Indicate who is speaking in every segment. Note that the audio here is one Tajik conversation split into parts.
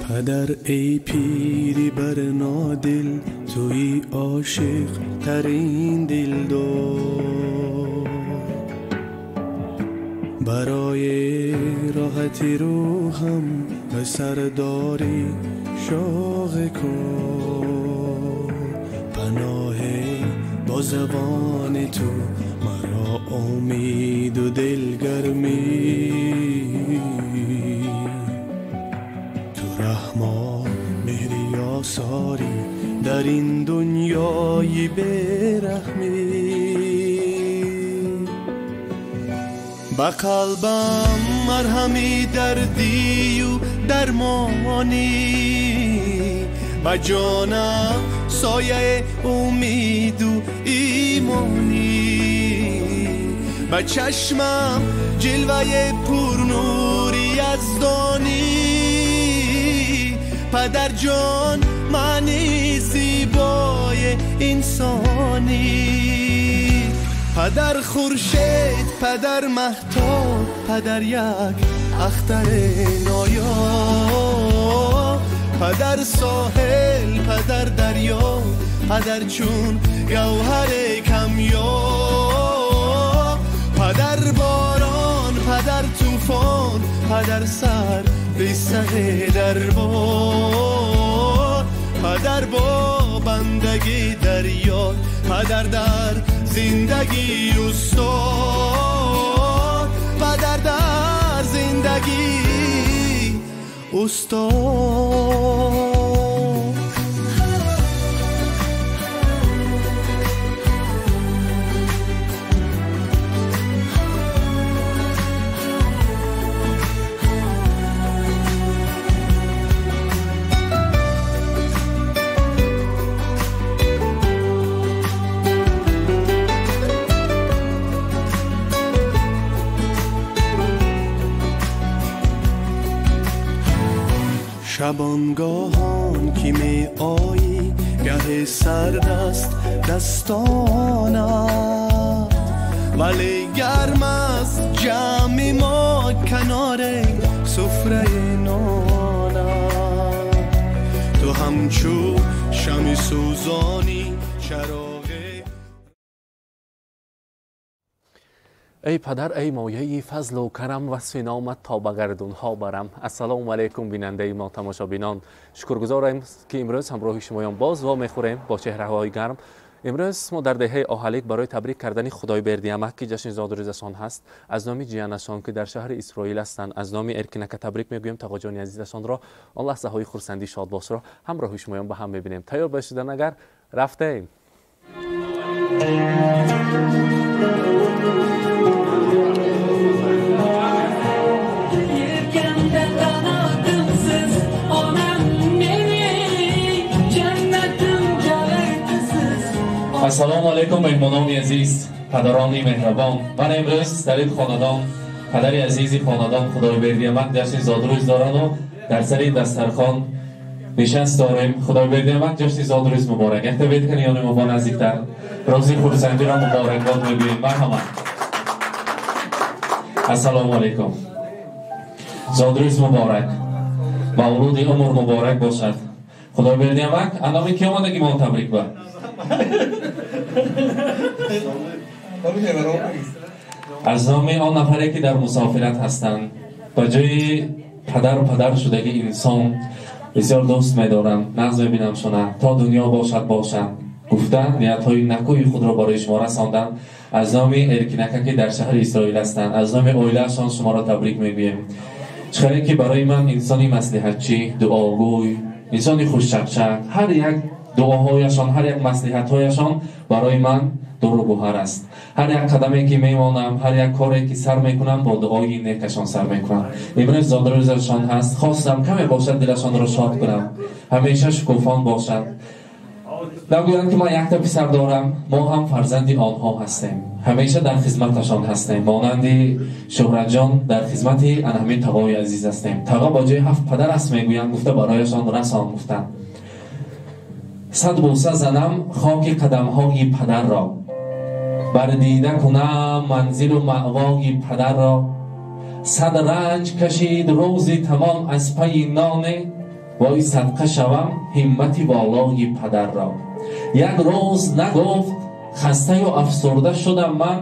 Speaker 1: Падар эй пири барнодил, туи ошиқ тарин дилдор, барои роҳати рӯҳам ба сардори шоғи кор, паноҳе бо забони ту маро умеду дилгармӣ, ту раҳмо меҳри осорӣ дар ин дунёи бераҳмӣ. Ба қалбам марҳами дардию дармонӣ, ба ҷонам сояи умеду имонӣ, ба чашмам ҷилваи пурнури яздонӣ. Падарҷон маъни зебои инсонӣ, падар хуршед, падар маҳтоб, падар як ахтари ноёб, падар соҳил, падар дарё, падар чун гавҳари камёб, падар борон, падар тӯфон, падар сар бисари дарбор, падар бо бандагӣ дарёр, падар дар зиндагӣ устод, падар дар зиндагӣ устод. Шабонгоҳон ки меоӣ, гаҳе сард аст дастонат, вале гарм аст ҷамъи мо канори суфраи нонат. Ту ҳамчу шами сӯзонӣ чароғи.
Speaker 2: Эй падар, эй мояи фазлу карам, васфи номат то ба гардунҳо барам. Ассалому алайкум, бинандаи мо, тамошобинон. Шукргузорем, ки имрӯз ҳамроҳи шумоён боз вомехӯрем бо чеҳраҳои гарм. Имрӯз мо дар деҳаи Оҳалик барои табрик кардани Худойбердиамак, ки ҷашни зодрӯзашон ҳаст, аз номи ҷиянашон, ки дар шаҳри Исроил ҳастанд, аз номи Эркинака табрик мегӯем тағоҷони азизашонро. Он лаҳзаҳои хурсандӣ шодбошро ҳамроҳи шумоён ба ҳам мебинем. Тайёр бошидан агар рафтем.
Speaker 3: Ассалому алайкум, меҳмонони азиз, падарони меҳрабон. Ман имрӯз дар ин хонадон, падари азизи хонадон Худойбердиамак ҷашни зодрӯз дорану дар сари дастархон нишаст дорем. Худойбердиамак, ҷашни зодрӯз муборак. Якта бет кани ёни мо наздиктар. Рӯзи хурсандиро муборакбод мегӯем. Марҳамат. Ассалому алайкум. Зодрӯз муборак. Мавлуди умр муборак бошад. Худойбердиамак, аноми ки омадагӣ мо табрик ба? Аз номи он нафаре, ки дар мусофират ҳастанд, ба ҷои падару падар шудаги инсон бисёр дӯст медорам, нағз мебинамшона, то дунё бошад бошанд гуфта ниятҳои накӯи худро барои шумо расондам. Аз номи Эркинака, ки дар шаҳри Исроил ҳастанд, аз номи оилаашон шуморо табрик мегӯем. Чӣ ки барои ман инсони маслиҳатчӣ, дуогӯй, инсони хушчақчақ, ҳар як дуоҳояшон, ҳар як маслиҳатҳояшон барои ман дуру гӯҳар аст. Ҳар як қадаме ки мемонам, ҳар як коре ки сар мекунам, бо дуои некашон сар мекунам. Имрӯз зодрӯзашон ҳаст, хостам каме бошад дилашонро шод кунам, ҳамеша шукуфон бошад. Нагӯянд, ки ман якта писар дорам, мо ҳам фарзанди онҳо ҳастем, ҳамеша дар хизматашон ҳастем. Монанди Шӯҳратҷон дар хизмати ана ҳамин тағои азиз ҳастем. Тағо ба ҷои ҳафт падар аст мегӯянд, гуфта барояшон расон гуфтанд. Сад бӯса занам хоки қадамҳои падарро, бар дида кунам манзилу маъвои падарро. Сад ранҷ кашид рӯзи тамом аз пайи ноне, Вой садқа шавам ҳиммати волои падарро. Як рӯз нагуфт хастаю афсурда шудам ман,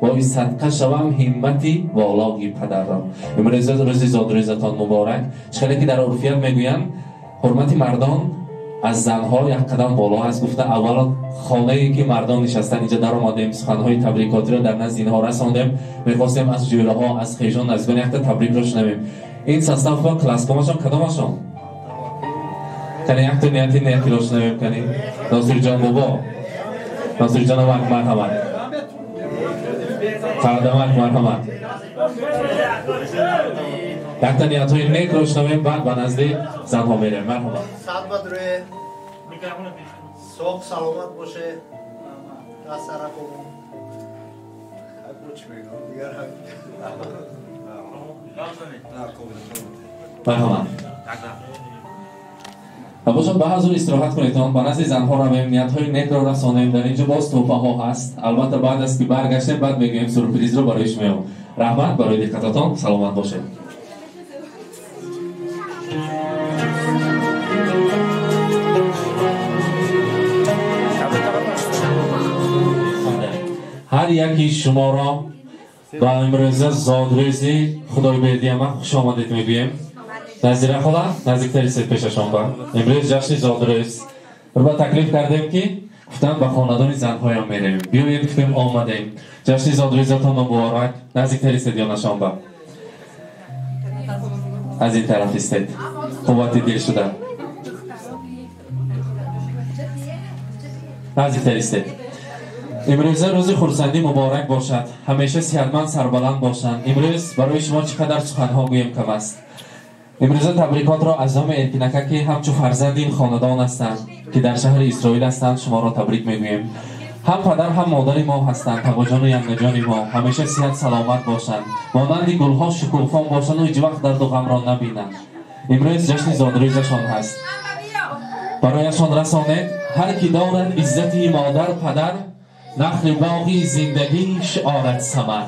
Speaker 3: вой садқа шавам ҳиммати волои падарро. Имрӯз рӯзи зодрӯзатон муборак. Чӣ ки дар урфият мегӯянд, ҳурмати мардон аз занҳо як қадам боло аст. Гуфта аввало хонае ки мардон нишастанд инҷа даромадем, суханҳои табрикотиро дар назди инҳо расондем. Мехостем аз ҷӯраҳо, аз хешон, наздикон якта табрикро шунавем. Ин составҳо класскомашон кадомашон? Кани якта нияти некиро шунавем. Кани Носирҷон бобо, Носирҷон амак марҳамат, Фардамак марҳамат. Якта ниятҳои некро шунавем, баъд ба назди занҳо мерем. Марҳамат.
Speaker 4: Соғ саломат боше.
Speaker 3: Марҳамат. Ва бошад ба ҳазур истироҳат кунедтон, ба назди занҳо равем, ниятҳои некро расонем. Дар инҷо боз тӯҳфаҳо ҳаст. Албатта баъд аз ки баргаштем, баъд мегӯем сюрпризро барои шумоям. Раҳмат барои диққататон, саломат бошед. Ҳар яки шуморо ба имрӯза зодрӯзи Худойбердиама хуш омадед мегӯем. Назира хола, наздиктар истед пешашон ба. Имрӯз ҷашни зодрӯз. Ба таклиф кардем ки гуфтам ба хонадони занҳоям мерем. Биёед, гуфтем, омадем. Ҷашни зодрӯзатон муборак. Наздиктар истед ёнашон ба. Аз ин тараф истед. Қуввати дил шуда. Наздиктар истед. Имрӯза рӯзи хурсандӣ муборак бошад. Ҳамеша сиҳатманд, сарбаланд бошанд. Имрӯз барои шумо чӣ қадар суханҳо гӯем кам аст. Имрӯза табрикотро аз номи Эркинака, ки ҳамчун фарзанди ин хонадон ҳастанд, ки дар шаҳри Исроил ҳастанд, шуморо табрик мегӯем. Ҳам падар, ҳам модари мо ҳастанд, тағоҷону янгоҷони мо. Ҳамеша сиҳат саломат бошанд, монанди гулҳо шукуфон бошанд ва ҳеҷ вақт дарду ғамро набинанд. Имрӯз ҷашни зодрӯзашон ҳаст. Барояшон расонед, ҳар ки дорад иззати модар падар, нахли боғи зиндагиш орад самар.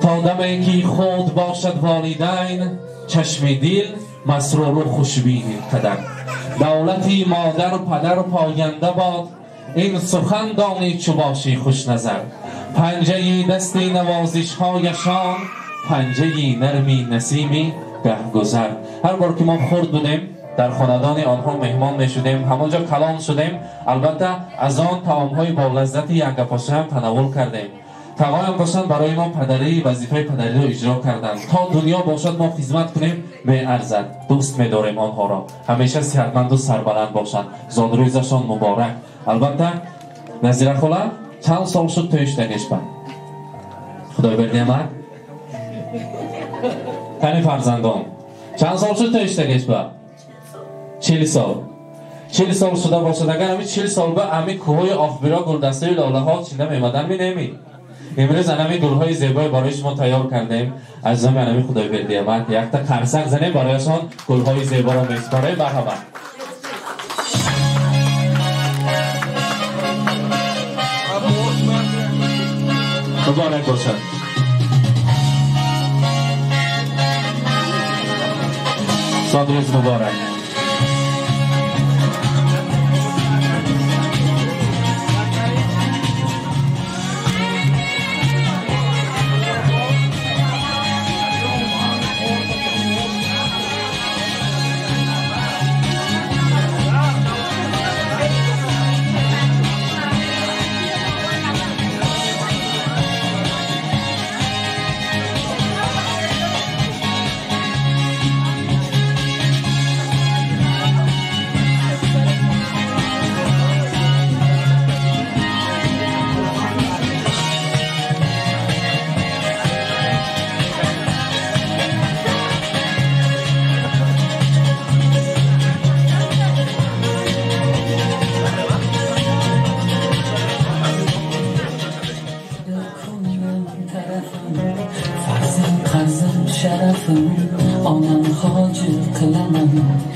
Speaker 3: То даме ки худ бошад волидайн, чашми дил масруру хушбини қадар. Давлати модар падар поянда бод, ин сухан донӣ чу бошӣ хушназар. Панҷаи дасти навозишҳояшон, панҷаи нарми насими гаҳгузар. Ҳар бор ки мо хурд будем, дар хонадони онҳо меҳмон мешудем, ҳамонҷо калон шудем. Албатта аз он таомҳои бо лаззати янгапоша ҳам танаввул кардем. Тағоям бошанд барои мо падарӣ вазифаи падариро иҷро карданд. То дунё бошад мо хизмат кунем, меарзад. Дӯст медорем онҳоро. Ҳамеша сиҳатманду сарбаланд бошанд. Зодрӯзашон муборак. Албатта Назира хола чанд сол шуд тӯй шудагишба? Худойбердиамак? Кани фарзандон? Чанд сол шуд тӯй шудагишба? 40 сол. 40 сол шуда бошад, агар ҳамин 40 сол ба ҳамин кӯҳҳои Оқбиро гулдастаи лолаҳо чида мемадан минеми? Имрӯз анами гулҳои зебое барои шумо тайёр кардем. Аз номи анами Худойбердиамак якта қарсак занем барояшон, гулҳои зеборо месупорем. Марҳамат. Муборак бошад. Зодрӯз муборак.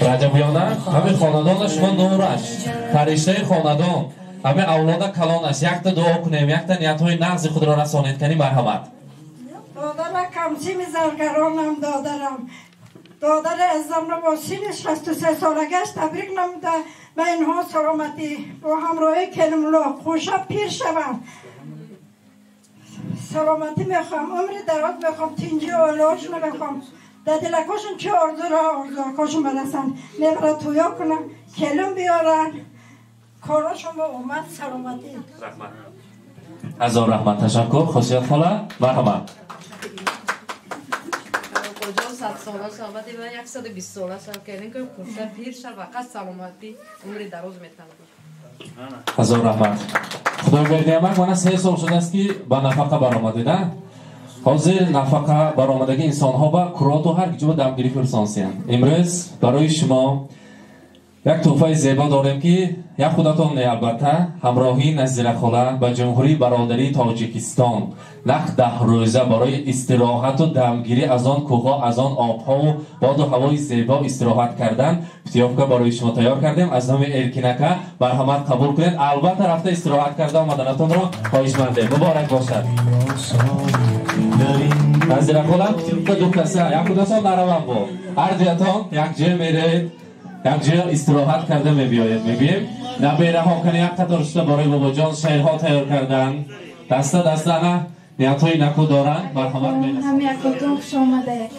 Speaker 3: Раҷабёна, ҳамин хонадона шумо нураш, фариштаи хонадон, ҳамин авлода калонаш. Якта дуо кунем, якта ниятҳои нағзи худро расонед. Кани марҳамат.
Speaker 5: Додаракам, сими заргаронам, додарам. Додари азизамро бо синни 63 солагиаш табрик намуда ба инҳо саломатӣ бо ҳамроҳии келинло хӯша пир шаванд. Саломатӣ мехоҳам, умри дароз мехоҳам, тинҷи оилаҳошонро мехоҳам. Дар дилакошон чӣ орзуро орзуакошон барасанд, мебара тӯё кунанд, келин биёранд, корашон бо омад, саломатӣ.
Speaker 3: Раҳмат. Ҳазор раҳмат, ташаккур. Хосият хола, марҳамат.
Speaker 6: Қоҷон 100 сола шавад ва 120 сола шавад, келин ки хурда пир шавад, фақат саломатӣ, умри дароз металабад.
Speaker 3: Ҳазор раҳмат. Худойбердиамак, мана 3 сол шудааст ки ба нафақа баромадед, а? Ҳозир нафақа баромадаги инсонҳо ба куроту ҳар ҷо дамгирӣ фирсонсиянд. Имрӯз барои шумо як тӯҳфаи зебо дорем ки як худатон не, албатта ҳамроҳии Назира хола ба Ҷумҳурии Бародарии Тоҷикистон нақ 10 рӯза барои истироҳату дамгирӣ аз он кӯҳҳо, аз он обҳову боду ҳавои зебо истироҳат кардан путёвка барои шумо тайёр кардем. Аз номи Эркинака марҳамат қабул кунед. Албатта рафта истироҳат карда омаданатонро хоҳишмандем. Муборак бошад. Назира хола, путёвка ду каса, як худатон наравам бо ҳар дуятон як ҷой меред, як ҷой истироҳат карда мебиёед. Мебием набераҳо кани як қатор шуда барои бобоҷон шеърҳо тайёр карданд, даста даста ана ниятҳои наку доранд. Марҳамат мерасанд.
Speaker 7: Ҳам якотон хуш омадед.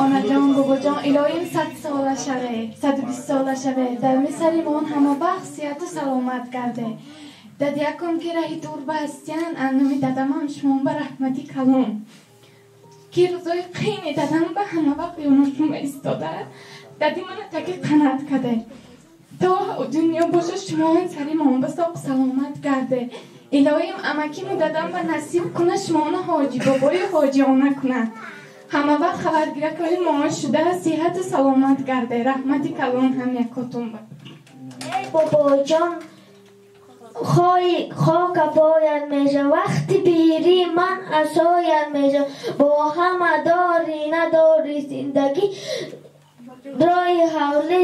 Speaker 7: Онаҷон, бобоҷон, илоҳим 100 сола шавед, 120 сола шавед, дар мисари мон ҳама вақт сиҳату саломат гардед. Дадиякум ки раҳи дур ба ҳастиян, аннуми дадамам шумон ба раҳмати калон. Ки рӯзои қийни дадам ба ҳама вақт ёношума истода, дади мана таки қанаат каде. То дунё боша шумон сари мон ба соқ саломат гарде. Илоҳим амакиму дадам ба насиб куна шумона ҳоҷи бобои ҳоҷиона кунад. Ҳама вақт хабаргиракҳои моон шуда сиҳату саломат гарде. Раҳмати калон ҳам якотун ба.
Speaker 8: Эй бобоҷон, хока бояд меша, вақти пирӣ ман асояд меша, бо ҳама дорӣ надорӣ зиндагӣ роҳи ҳавли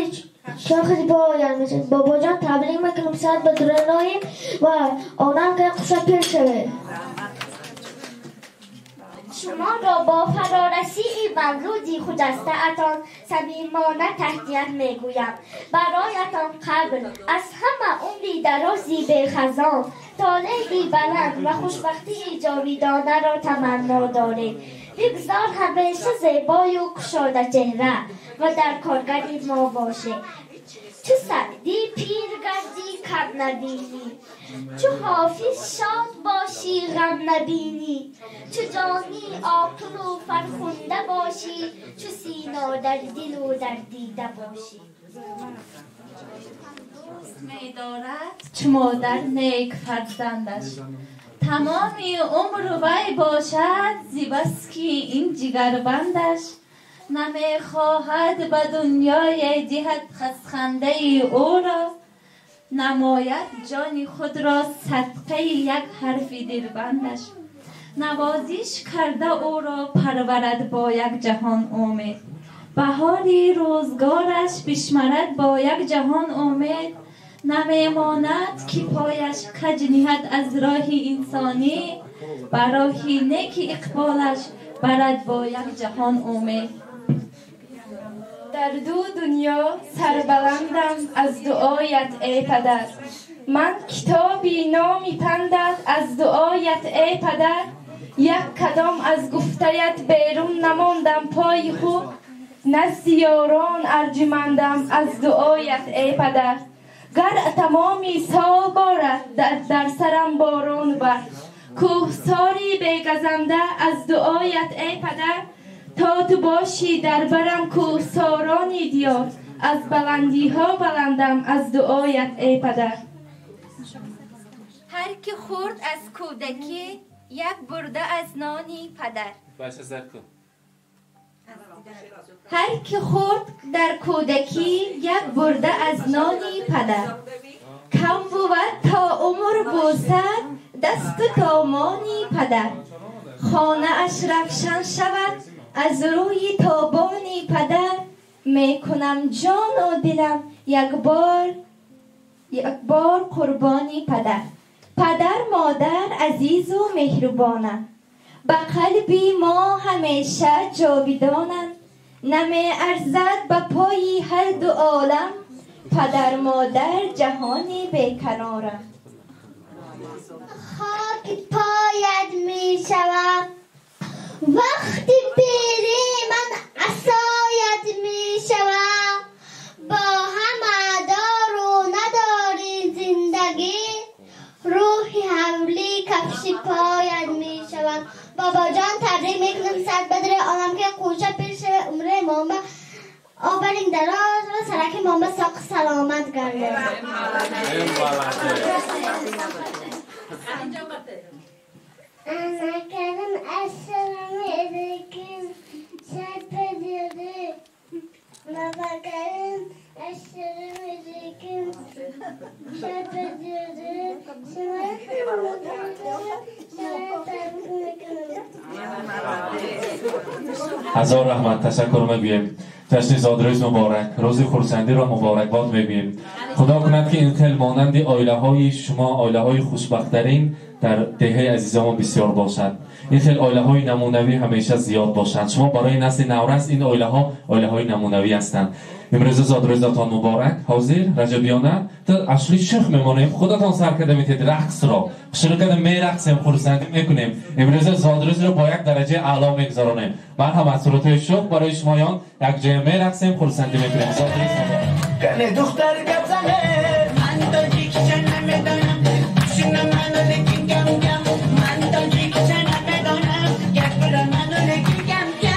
Speaker 8: шохи бояд меша. Бобоҷон, таблик мекунам, сад ба дураноим ва онам ки хуша пир шавед.
Speaker 9: Шуморо бо фарорасии мавлуди хуҷастаатон самимона таҳният мегӯям. Бароятон қабл аз ҳама умри дарози бехазон, толеи баланд ва хушбахтии ҷовидонаро таманно дорем. Бигзор ҳамеша зебою кушодачеҳра ва дар коргари мо бошед. Чу Саъдӣ пир гардӣ кам набинӣ, чу Ҳофиз шод бошӣ ғам набинӣ, чу ҷонӣ оқилу фархунда бошӣ, чу Сино дар дилу дар дида бошӣ.
Speaker 10: Дӯст медорад чу модар нек фарзандаш, тамоми умру вай бошад зибаски ин ҷигарбандаш. Намехоҳад ба дунёе диҳад хасхандаи ӯро, намояд ҷони худро садқаи як ҳарфи дилбандаш. Навозиш карда ӯро парварад бо як ҷаҳон умед, баҳори рӯзгораш бишмарад бо як ҷаҳон умед. Намемонад ки пояш каҷ ниҳад аз роҳи инсонӣ, ба роҳи неки иқболаш барад бо як ҷаҳон умед.
Speaker 7: Дар ду дунё сарбаландам аз дуоят эй падар, ман китоби номи пандат аз дуоят эй падар. Як кадом аз гуфтаят берун намондам пои худ, назди ёрон арҷумандам аз дуоят эй падар. Гар тамоми сол борад дар сарам борон бар, кӯҳсори бегазанда аз дуоят эй падар. То ту бошӣ дар барам кӯҳсорони диёр, аз баландиҳо баландам аз дуоят эй падар.
Speaker 10: Ҳар ки хӯрд аз кӯдакӣ як бурда аз нони падар. Ҳар ки хӯрд дар кӯдакӣ як бурда аз нони падар, кам бувад то умр бӯсад дасту домони падар. Хонааш равшан шавад аз рӯи тобони падар. Мекунам ҷону дилам як бор қурбони падар. Падар модар азизу меҳрубонанд, ба қалби мо ҳамеша ҷовидонанд. نمی ارزد به پای هر دو عالم، پدر مادر جهانی بیکنارم.
Speaker 8: خاک پایت می شوم وقتی پیری من عصایت می شوم، با همه دار و نداری زندگی، روحی حولی کفش پایت می شوم. بابا جان تبریک میکنم صد بدر آنم که کوچه پیش عمر ماما آبرین دراز و سرک ماما ساق سلامت گرده. انا کرم السلام علیکم صد بدر بابا کرم السلام علیکم صد بدر
Speaker 3: هزار رحمت تشکر میگوییم. جشن زادروز مبارک، روز خرسندی را مبارکباد میگوییم. خدا کند که این خیل مانند آیله های شما، آیله های خوشبخت‌ترین در دهه عزیزان بسیار باشد. این خیل آیله های نمونوی همیشه زیاد باشند. شما برای نسل نورس این آیله ها آیله های نمونوی هستند. امروز زادروزتان مبارک. حاضر رجبیانه تا اشلی شیخ میمانیم، خودتان سر کرده میتید رقص را شروع کرده میرقصیم، خرسندی میکنیم. امروز زادروز رو با یک درجه اعلا میگذرانیم. من هم از صورت شوق برای شمایان یک جای میرقصیم، خرسندی میکنیم. زادروز مبارک.
Speaker 11: دختر گپ زنه من تاجیکچه نمیدانم، شنم منو لیکن کم کم، من تاجیکچه نمیدانم، گپ برا منو لیکن کم کم.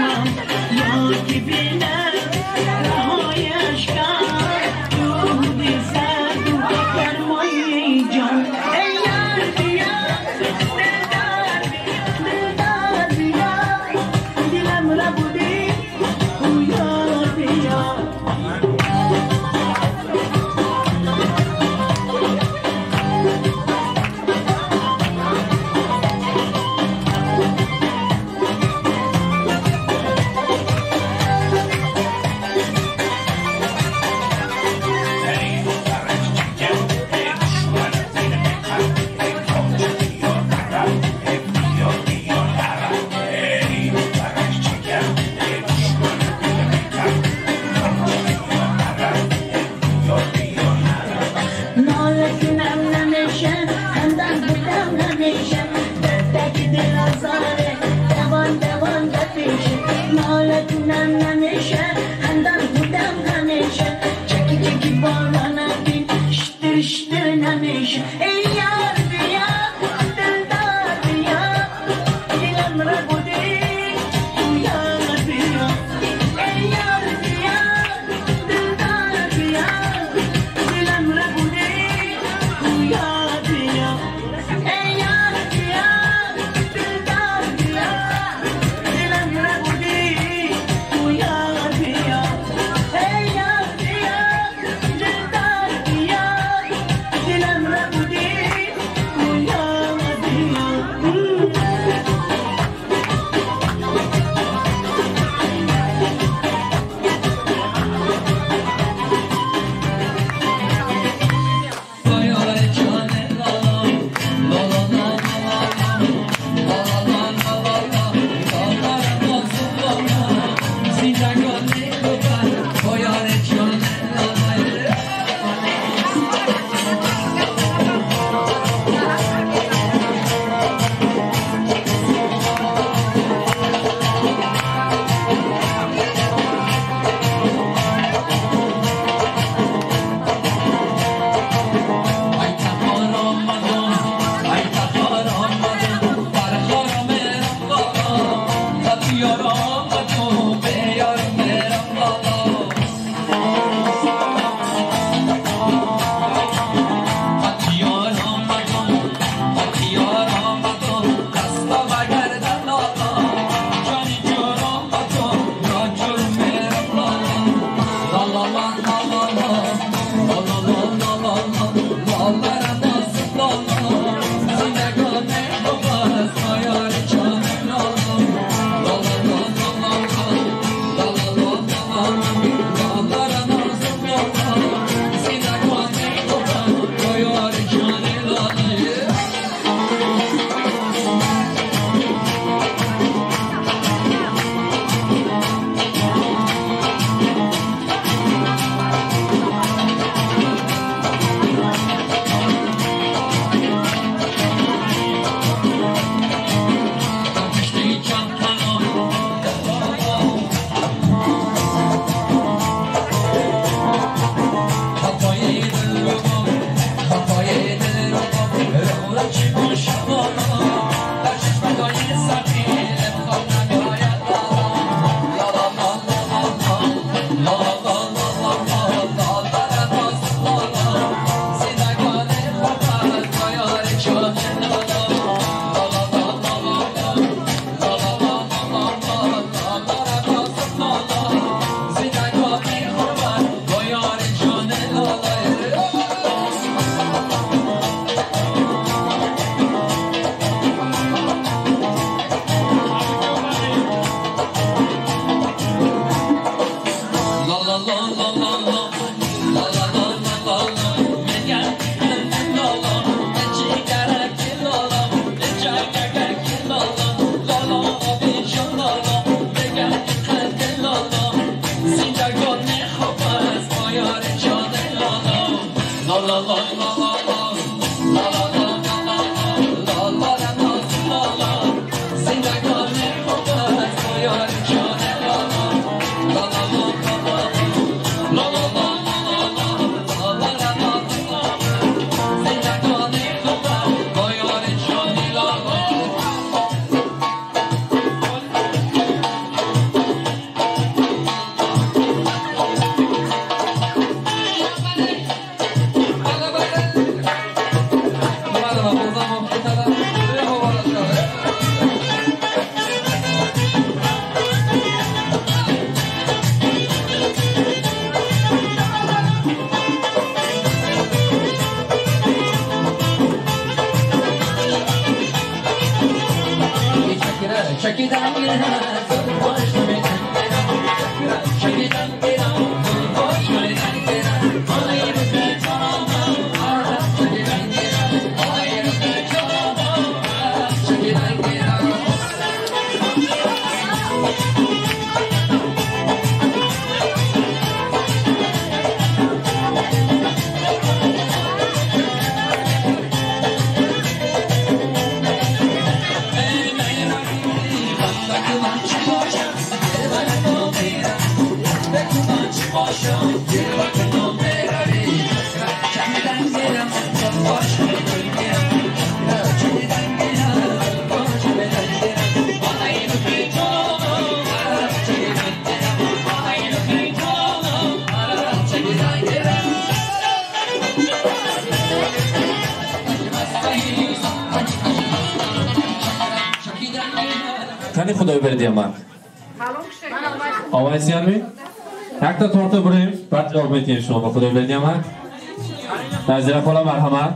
Speaker 11: چشمم یا که بینم رهای اشکم دود سرد و گرمای جان. ای یار بیا دلدار دلدار بیا دلم را بودی او یار بیا.
Speaker 3: Кани Худойбердиям ман. Овайсиянми? Якта торта бурем, баъд ҷавоб метиҳем шумо ба Худойбердиям ман. Назира хола марҳамат.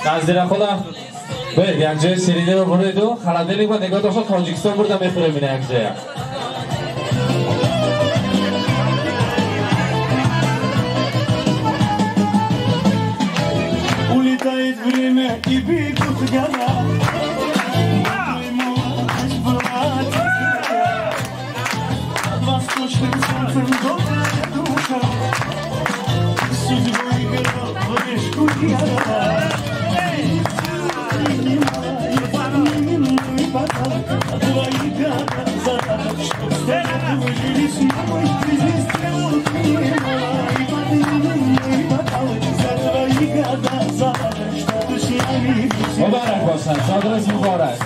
Speaker 3: Назира хола Бе, якҷоя сиринеро буреду холодильник ба нигоҳ дошта Тоҷикистон бурда мехӯрем ина якҷоя.
Speaker 1: Улетает время и бегут года. Твой молодость была тихая. Под восточным солнцем добрая душа. Судьбу играл в решку я.
Speaker 3: Муборак бошад, шодрӯз муборак.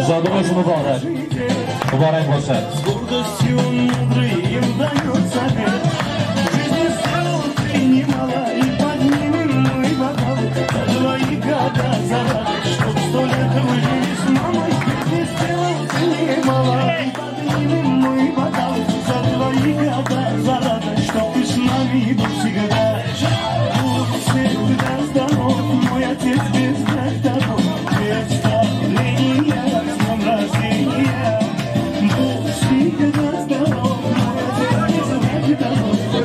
Speaker 3: Зодрӯз муборак. Муборак бошад.
Speaker 1: С гордостью мудрый им дает совет. Жизни стрел принимала и поднимем мой бокал. За твои года за радость, чтоб 100 лет вы жили с мамой. Жизни стрел принимала и поднимем мой бокал. За твои года за радость, чтоб ты с нами был всегда. Будь всегда здоров, мой отец без докторов. Без давления, с днем рождения. Будь всегда здоров, мой отец без докторов.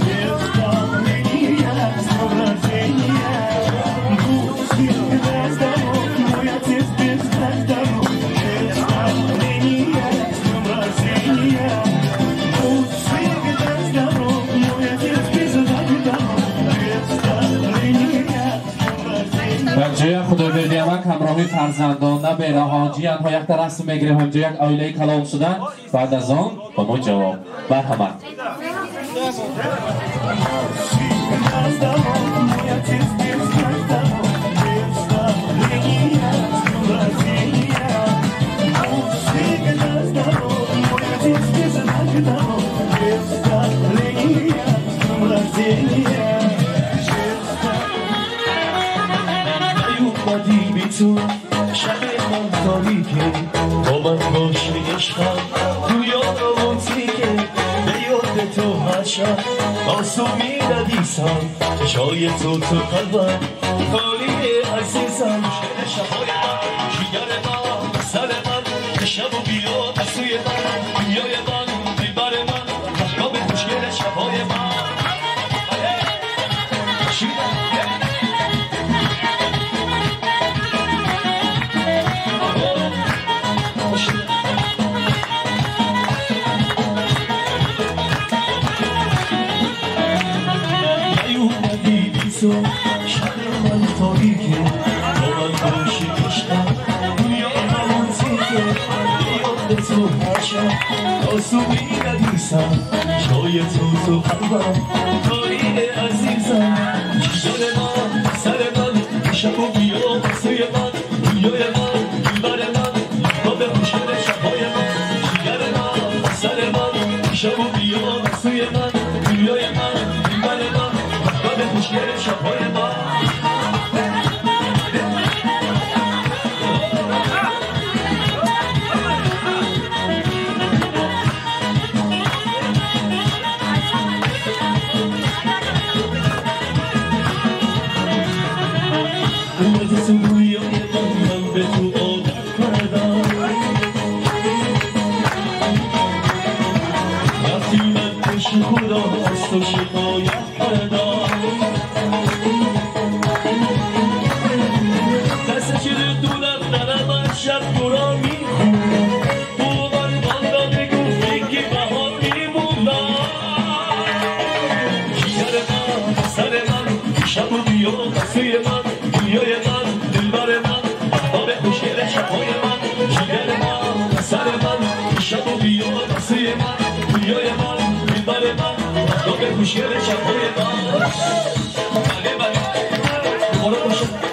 Speaker 1: Без давления, с днем рождения. Будь всегда здоров, мой отец без докторов. Без давления, с днем рождения. Будь всегда здоров, мой отец без докторов. Без давления, с днем рождения.
Speaker 3: Якҷоя Худойбердиямак ҳамроҳи фарзандон, набераҳо, ҷиянҳо якта расм мегирем, ҳамҷо як оилаи калон шуда, баъд аз он ба мо ҷавоб. Марҳамат.
Speaker 1: شب من تاریکه با من باشه عشقم گویا رومانتیکه به یاد تو هر شب آسو می‌نویسم جای تو تو قلبم خالی عزیزم شعر شبای من جگر من سر من شب و بیا از سوی من دنیای من دلبر من مهتاب خوشگل شبای من. تو شب من تاریکه با من باشی عشقم دنیا رومانتیکه یاد تو هر شب تا صبحی ندیسم جای تو تو قلبم تاریخ عزیزم جان من سر من شب و بیا سوی من دنیای من دلبر من تا به خوشگل شبهای من جگر من سر من شب و بیا سوی من دنیای من دلبر من تا به خوشگل شبهای من. خدا از تو شکایت کردم دست چیر دولم نرم از شب تو را میخونم باور من را بگو فکر بهار میمونم جگر من سر من شب و بیا سوی من دنیای من دلبر من آب خوشگل شبهای من جگر من سر من شب و بیا سوی من دنیای من دلبر من آب خوشگل شبهای من. بله بله برو باشه.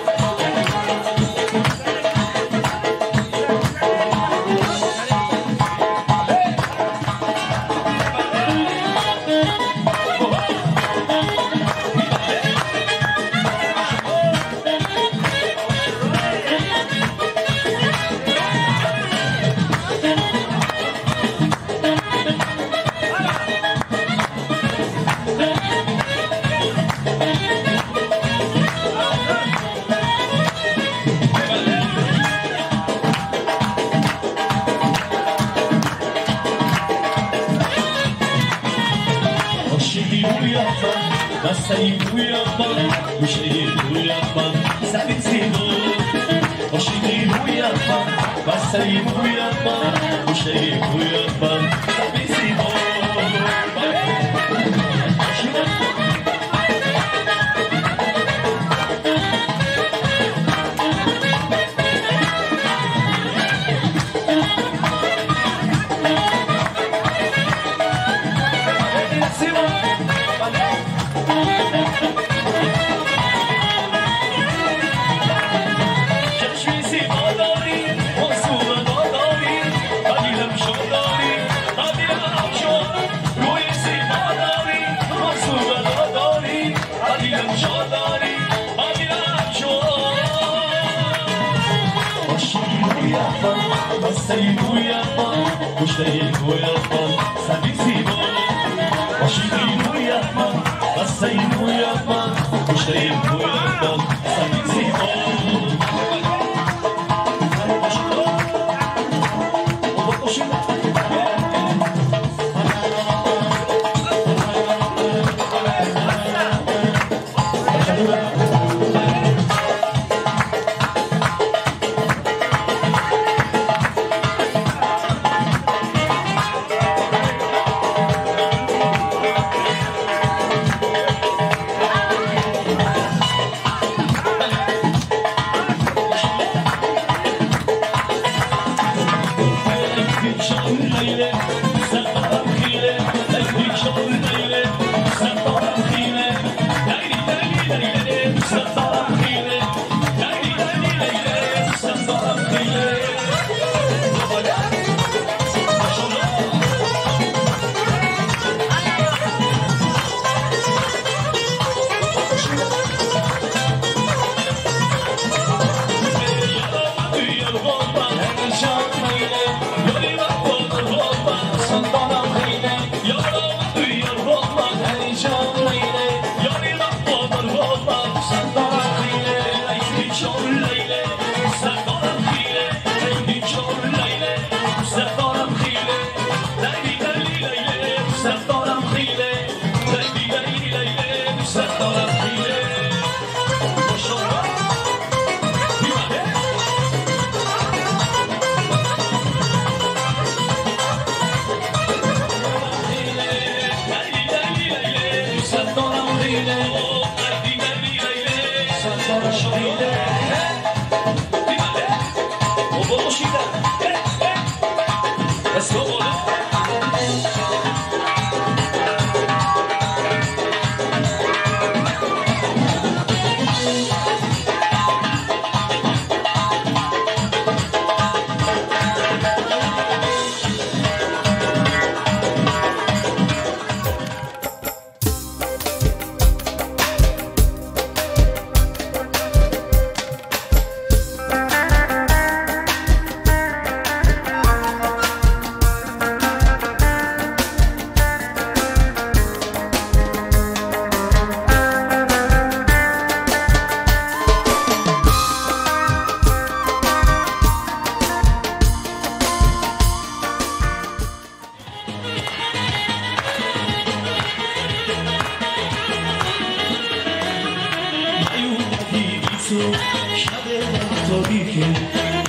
Speaker 1: تو شب من تاریکه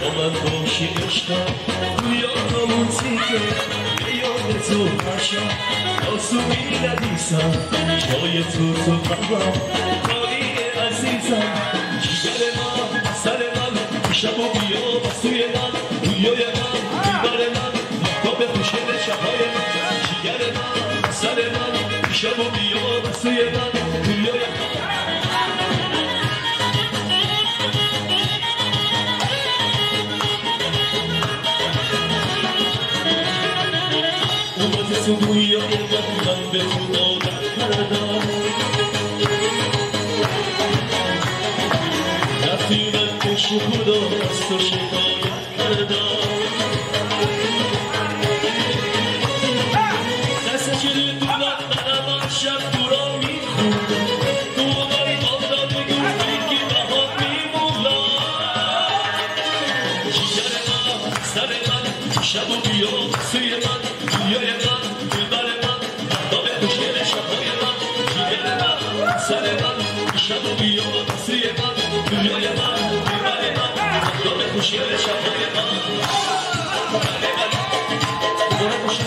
Speaker 1: با من باشی عشقم گویا همون تیکه به یاد تو هر شب آسومی ندیسم جای تو تو قلبم خالی عزیزم جیگر من سر من شب و بیا سوی من دنیای من دیدار من مهتاب خوشگل شبهای من جیگر من سر من شب و بیا سوی من دنیای من تو دنیای من به تو عادت کردم رفتی من پیش خدا از تو شکایت کردم دست شده دولت منم از شب تو را میخوندم تو آمدی آن را بگو که بهات میمونم جیگر من سر من شب و بیا سوی من دنیای من دلبر من مهتاب خوشگل شبهای من جیگر من سر من شب و بیا سوی من دنیای من دلبر من مهتاب خوشگل شبهای من بله بله مبارک باشه.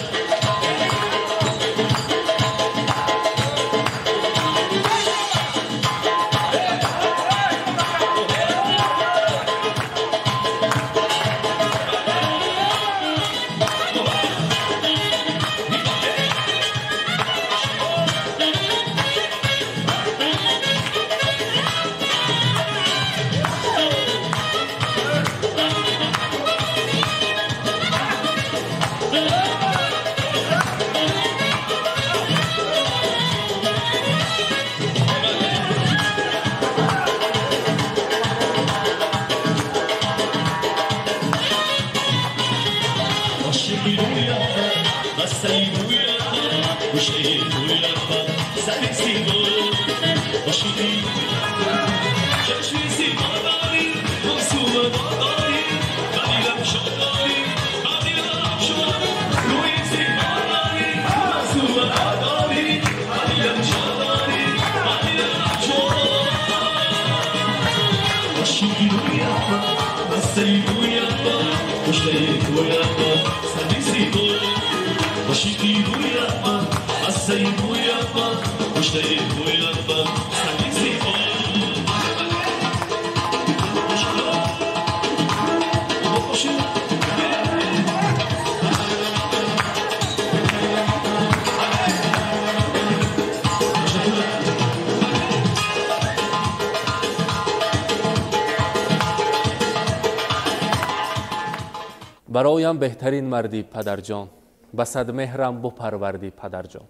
Speaker 2: برایم بهترین مردی پدرجان، به صد مهرم بپروردی پدرجان،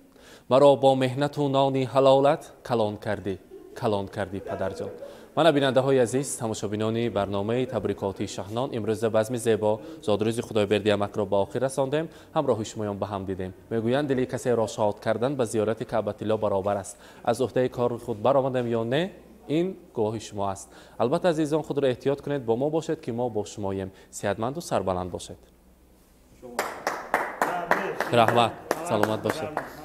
Speaker 2: مرا با مهنت و نانی حلالت کلان کردی کلان کردی پدرجان. من بیننده های عزیز، تماشابینانی برنامه تبریکاتی شهنان، امروز بزم زیبا زادروز خدایبردی امک را به آخر رساندیم. همراه شمایان به هم دیدیم. میگویند دلی کسی را شاد کردن به زیارت کعبة الله برابر است. از عهده کار خود برآمدم یا نه، این گواهی شما است. البته عزیزان خود را احتیاط کنید، با ما باشید که ما با شماییم. صحتمند و سربلند باشید. رحمت، سلامت باشید.